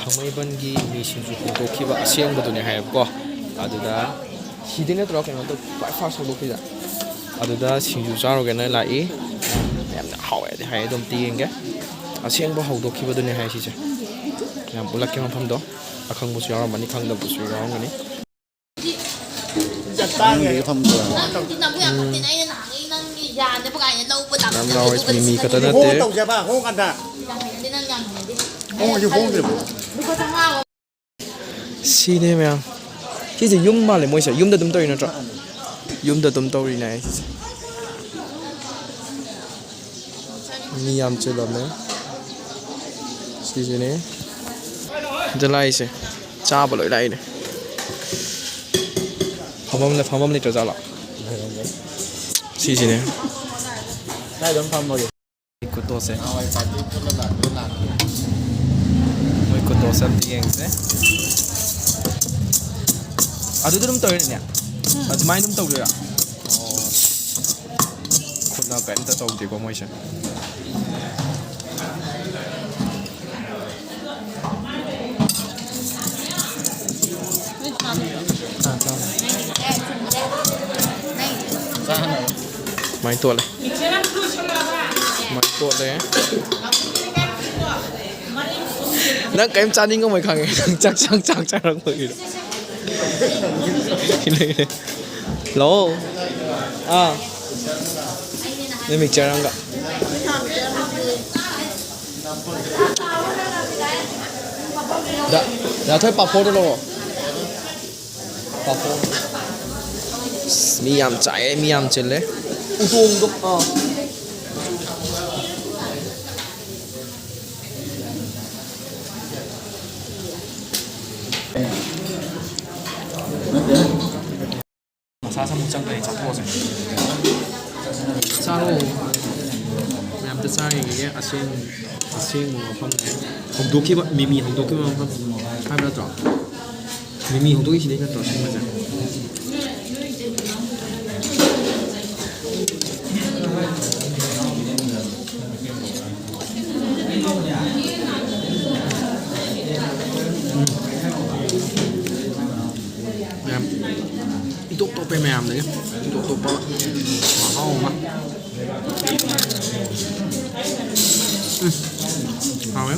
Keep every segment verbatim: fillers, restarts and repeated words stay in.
ꯊꯥꯡꯃꯩꯕꯟꯒꯤ ꯃꯤ ꯁꯤꯡꯖꯨ ꯍꯧꯗꯣꯛꯈꯤꯕ ꯑꯁꯦꯡꯕꯗꯨꯅꯦ ꯍꯥꯏꯌꯦꯕꯀꯣ꯫ ꯑꯗꯨꯗ ꯁꯤꯗꯩ ꯅꯠꯇ꯭ꯔꯣ ꯀꯩꯅꯣ ꯇꯧ-, ꯈ꯭ꯋꯥꯏ ꯐꯥꯔꯁ ꯍꯧꯗꯣꯛꯈꯤꯕ? ꯑꯗꯨꯗ ꯁꯤꯡꯖꯨ ꯆꯥꯔꯨꯒꯦꯅ ꯂꯥꯛꯏ꯫ ꯌꯥꯝꯅ ꯍꯥꯎꯋꯦꯗꯤ ꯍꯥꯏ, ꯑꯗꯨꯝ ꯌꯦꯡꯒꯦ꯫ ꯑꯁꯦꯡꯕ ꯍꯧꯗꯣꯛꯈꯤꯕꯗꯨꯅꯦ ꯍꯥꯏ ꯁꯤꯁꯦ꯫ ꯌꯥꯝ ꯎꯠꯂꯛꯀꯦ ꯃꯐꯝꯗꯣ꯫ ꯑꯈꯪꯕꯁꯨ ꯌꯥꯎꯔꯝꯃꯅꯤ, ꯈꯪꯗꯕꯁꯨ ꯌꯥꯎꯔꯝꯒꯅꯤ꯫ ꯆꯥꯡꯒꯤ ꯐꯝꯗ꯭ꯔꯣ? ꯅꯪꯗꯤ ꯅꯕꯨꯛ ꯌꯥꯝ ꯐꯠꯇꯦꯅ, ꯑꯩꯅ ꯅꯍꯥꯟꯒꯩ ꯅꯪꯒꯤ ꯌꯥꯅꯦꯕ ꯀꯥꯏꯅ ꯂꯧꯕ ꯂꯥꯛꯄꯗ ꯌꯥꯝ ꯂꯥꯎꯋꯦ, ꯑꯗꯨꯒ ꯃꯤꯃꯤ ꯈꯛꯇ ꯅꯠꯇꯦ꯫ ꯍꯣꯡ ꯇꯧꯁꯦꯕ, ꯍꯣꯡ ꯀꯥꯟꯗ꯫ ꯌꯥꯝ ꯍꯩꯅꯗꯦ ꯅꯪ, ꯌꯥꯝ ꯍꯩꯅꯗꯦ꯫ ꯍꯣꯡꯉꯁꯤ, ꯍꯣꯡꯗ꯭ꯔꯤꯕꯣ? ꯂꯨꯄꯥ ꯆꯥꯝꯃꯉꯥ꯫ ꯁꯤꯅꯦ ꯃꯌꯥꯝ꯫ ꯁꯤꯁꯦ ꯌꯨꯝ ꯃꯥꯜꯂꯦ ꯃꯣꯏꯁꯦ꯫ ꯌꯨꯝꯗ ꯑꯗꯨꯝ ꯇꯧꯔꯤ ꯅꯠꯇ꯭ꯔꯣ? ꯌꯨꯝꯗ ꯑꯗꯨꯝ ꯇꯧꯔꯤꯅꯦ ꯍꯥꯏ ꯁꯤꯁꯦ꯫ ꯃꯤ ꯌꯥꯝ ꯆꯤꯜꯂꯝꯃꯦ꯫ ꯁꯤꯁꯤꯅꯦ꯫ ꯁꯤꯗ ꯂꯥꯛꯏꯁꯦ꯫ ꯆꯥꯕ ꯂꯣꯏ ꯂꯥꯛꯏꯅꯦ꯫ ꯐꯝꯐꯝ ꯂꯩ-, ꯐꯝꯐꯝ ꯂꯩꯇ꯭ꯔ ꯖꯥꯠꯂꯣ? ꯁꯤꯁꯤꯅꯦ꯫ ꯁ꯭ꯋꯥꯏꯗ ꯑꯗꯨꯝ ꯐꯝꯃꯒꯦ꯫ ꯈꯨꯇꯣꯁꯦ꯫ ꯃꯣꯏ ꯈꯨꯇꯣꯁꯦ ꯑꯝꯇ ꯌꯦꯡꯁꯦ꯫ ꯑꯗꯨꯗ ꯑꯗꯨꯝ ꯇꯧꯔꯤꯅꯦ? ꯑꯗꯨꯃꯥꯏꯅ ꯑꯗꯨꯝ ꯇꯧꯗꯣꯏꯔꯥ? ꯑꯣ꯫ ꯈꯨꯠꯅ ꯀꯔꯤꯝꯇ ꯇꯧꯗꯦꯀꯣ ꯃꯣꯏꯁꯦ꯫ ꯁꯨꯃꯥꯏꯅ ꯇꯣꯠꯂꯦ꯫ ꯁꯨꯃꯥꯏꯅ ꯇꯣꯠꯂꯦ꯫ ꯅꯪ ꯀꯔꯤꯝ ꯆꯥꯅꯤꯡꯉꯝꯃꯣꯏ ꯈꯪꯉꯦ꯫ ꯅꯪ ꯆꯥꯛ, ꯆꯥꯛ, ꯆꯥꯛ ꯆꯥꯔꯛꯄꯒꯤꯗꯣ꯫ ꯂꯥꯛꯑꯣ꯫ ꯑꯥ꯫ ꯅꯣꯏ ꯃꯤꯛꯆꯔ ꯑꯃꯒ꯫ ꯗꯥ, ꯗꯥ ꯊꯣꯏ, ꯄꯥꯐꯣꯔꯗꯣ ꯂꯧꯔꯣ꯫ ꯄꯥꯐꯣꯔ꯫ ꯑꯁ, ꯃꯤ ꯌꯥꯝ ꯆꯥꯏꯌꯦ, ꯃꯤ ꯌꯥꯝ ꯆꯤꯜꯂꯦ꯫ ꯎꯇꯣꯡꯗꯣ, ꯑꯥ꯫ ꯃꯁꯥ ꯁꯥ ꯑꯃꯨꯛ ꯆꯪꯈ꯭ꯔꯦ, ꯆꯥꯊꯣꯛꯑꯁꯦ꯫ ꯆꯥꯔꯣ꯫ ꯃꯌꯥꯝꯇ ꯆꯥꯔꯤꯉꯩꯒꯤ ꯑꯁꯦꯡ-, ꯑꯁꯦꯡꯕ ꯃꯐꯝꯅꯦ꯫ ꯍꯧꯗꯣꯛꯈꯤꯕ, ꯃꯤꯃꯤ ꯍꯧꯗꯣꯛꯈꯤꯕ ꯃꯐꯝ ꯍꯥꯏꯕ ꯅꯠꯇ꯭ꯔꯣ? ꯃꯤꯃꯤ ꯍꯧꯗꯣꯛꯏꯁꯤꯗꯩ ꯅꯠꯇ꯭ꯔꯣ ꯑꯁꯦꯡꯕꯁꯦ? ꯑꯩꯈꯣꯏ ꯃꯌꯥꯝꯗꯒꯤ ꯇꯣꯞ ꯇꯣꯞꯄ ꯃꯍꯥꯎ ꯑꯃ꯫ ꯎꯝ, ꯍꯥꯎꯋꯦ꯫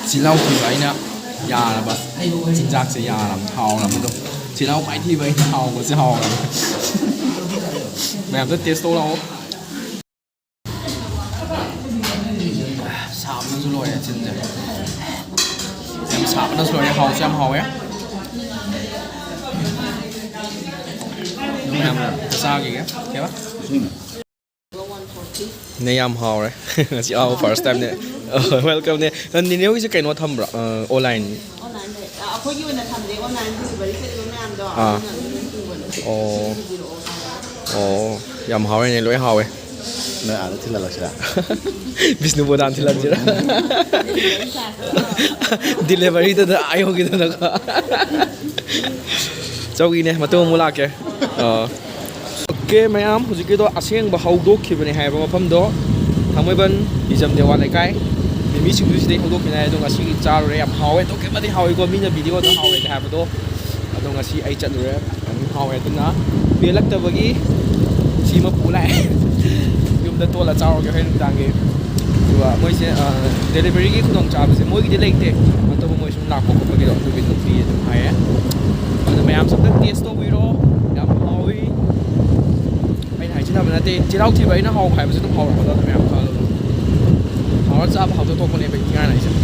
ꯆꯤꯜꯍꯥꯎ ꯊꯤꯕ ꯑꯩꯅ ꯌꯥꯔꯕ ꯆꯤꯟꯖꯥꯛꯁꯦ ꯌꯥꯔꯕ, ꯍꯥꯎꯔꯕꯗꯣ꯫ ꯆꯤꯜꯍꯥꯎ ꯃꯥꯏ ꯊꯤꯕ ꯑꯩꯅ ꯍꯥꯎꯕꯁꯦ ꯍꯥꯎꯔꯕ꯫ ꯃꯌꯥꯝꯗ ꯇꯦꯁ ꯇꯧ ꯂꯥꯛꯑꯣ꯫ ꯁꯥꯕꯅꯁꯨ ꯂꯣꯏꯔꯦ ꯆꯤꯟꯁꯦ꯫ ꯌꯥꯝ ꯁꯥꯕꯅꯁꯨ ꯂꯣꯏꯔꯦ, ꯍꯥꯎꯁꯨ ꯌꯥꯝ ꯍꯥꯎꯋꯦ꯫ ꯑꯗꯨꯝ ꯃꯌꯥꯝ ꯆꯥꯈꯤꯒꯦ꯫ ꯀꯩꯕ? ꯅꯦ, ꯌꯥꯝ ꯍꯥꯎꯔꯦ꯫ ꯉꯁꯤ ꯑꯍꯥꯎꯕ first time ꯅꯦ꯫ Welcome ꯅꯦ꯫ ꯅꯦꯅꯦ ꯍꯣꯏꯒꯤꯁꯦ ꯀꯩꯅꯣ ꯊꯝꯕ꯭ꯔꯣ? ꯑ, online? Online ꯗ꯫ ꯑ, ꯑꯩꯈꯣꯏꯒꯤ ꯑꯣꯏꯅ ꯊꯝꯗꯦ, online delivery ꯆꯠꯂꯤꯕ ꯃꯌꯥꯝꯗꯣ, ꯑꯥ꯫ ꯑꯗꯨꯅ ꯑꯗꯨꯝ ꯄꯨꯕꯅꯦ꯫ ꯑꯣ꯫ ꯁꯤꯗꯒꯤ ꯄꯤꯕꯤꯔꯛꯑꯣ ꯍꯥꯏꯔꯒ꯫ ꯑꯣ, ꯌꯥꯝ ꯍꯥꯎꯔꯦꯅꯦ, ꯂꯣꯏ ꯍꯥꯎꯋꯦ꯫ ꯅꯣꯏ ꯑꯥꯗ ꯊꯤꯜꯍꯜꯂꯛꯁꯤꯔꯥ? ꯕꯤꯁꯅꯨꯄꯨꯔꯗ ꯍꯥꯟꯅ ꯊꯤꯜꯍꯟꯁꯤꯔꯥ? Delivery ꯗꯨꯗ ꯑꯥ ꯌꯧꯈꯤꯗꯅꯀꯣ꯫ ꯆꯧꯒꯤꯅꯦ, ꯃꯇꯨꯡ ꯑꯃꯨꯛ ꯂꯥꯛꯀꯦ꯫ ꯑꯥ꯫ OK ꯃꯌꯥꯝ, ꯍꯧꯖꯤꯛꯀꯤꯗꯣ ꯑꯁꯦꯡꯕ ꯍꯧꯗꯣꯛꯈꯤꯕꯅꯦ ꯍꯥꯏꯕ ꯃꯐꯝꯗꯣ, ꯊꯥꯡꯃꯩꯕꯟ ꯍꯤꯖꯝ ꯗꯦꯋꯥ ꯂꯩꯀꯥꯏ꯫ ꯃꯤꯃꯤ ꯁꯤꯡꯖꯨꯁꯤꯗꯩ ꯍꯧꯗꯣꯛꯈꯤꯕꯅꯦ ꯍꯥꯏ, ꯑꯗꯣ ꯉꯁꯤꯒꯤ ꯆꯥꯔꯨꯔꯦ, ꯌꯥꯝ ꯍꯥꯎꯋꯦ, ꯑꯗꯨꯛꯀꯤ ꯃꯇꯤꯛ ꯍꯥꯎꯋꯤꯀꯣ, ꯃꯤꯅ video ꯗ ꯍꯥꯎꯋꯦꯅ ꯍꯥꯏꯕꯗꯣ꯫ ꯑꯗꯣ ꯉꯁꯤ ꯑꯩ ꯆꯠꯂꯨꯔꯦ, ꯑꯗꯨꯝ ꯍꯥꯎꯋꯦ꯫ ꯑꯗꯨꯅ ꯄꯦꯜꯂꯛꯇꯕꯒꯤ ꯁꯤꯃ ꯄꯨ ꯂꯥꯛꯑꯦ꯫ ꯌꯨꯝꯗ ꯇꯣꯠꯂ ꯆꯥꯎꯔꯒꯦ ꯍꯣꯔꯦꯟ ꯅꯨꯡꯗꯥꯡꯒꯤ꯫ ꯑꯗꯨꯒ ꯃꯣꯏꯁꯦ, ꯑ, delivery ꯒꯤ ꯈꯨꯗꯣꯡꯆꯥꯕꯁꯦ ꯃꯣꯏꯒꯤꯗꯤ ꯂꯩꯇꯦ, ꯑꯇꯣꯞꯄ ꯃꯣꯏ ꯁꯨꯝ ꯂꯥꯛꯄ ꯈꯣꯠꯄꯒꯤꯗꯣ ꯑꯗꯨꯒꯤ ꯑꯗꯨꯝ ꯄꯤ ꯑꯗꯨꯝ ꯍꯥꯏꯌꯦ꯫ ꯑꯗꯣ ꯃꯌꯥꯝꯁꯨ ꯑꯝꯇ taste ꯇꯧꯕꯤꯔꯣ, ꯌꯥꯝ ꯍꯥꯎꯋꯤ꯫ ꯑꯩꯅ ꯍꯥꯏꯖꯤꯟꯅꯕ ꯅꯠꯇꯦ, ꯆꯤꯜꯍꯥꯎ ꯊꯤꯕ ꯑꯩꯅ ꯍꯥꯎ ꯍꯥꯏꯕꯁꯦ ꯑꯗꯨꯝ ꯍꯥꯎꯔꯛꯀꯗꯕꯅꯦ ꯃꯌꯥꯝ ꯈꯜꯂꯣ꯫ ꯍꯥꯎꯔ ꯆꯥꯕ ꯍꯥꯎꯇ ꯊꯣꯛꯄꯅꯦꯕ ꯏꯟꯖꯥꯡ ꯍꯥꯏꯁꯦ꯫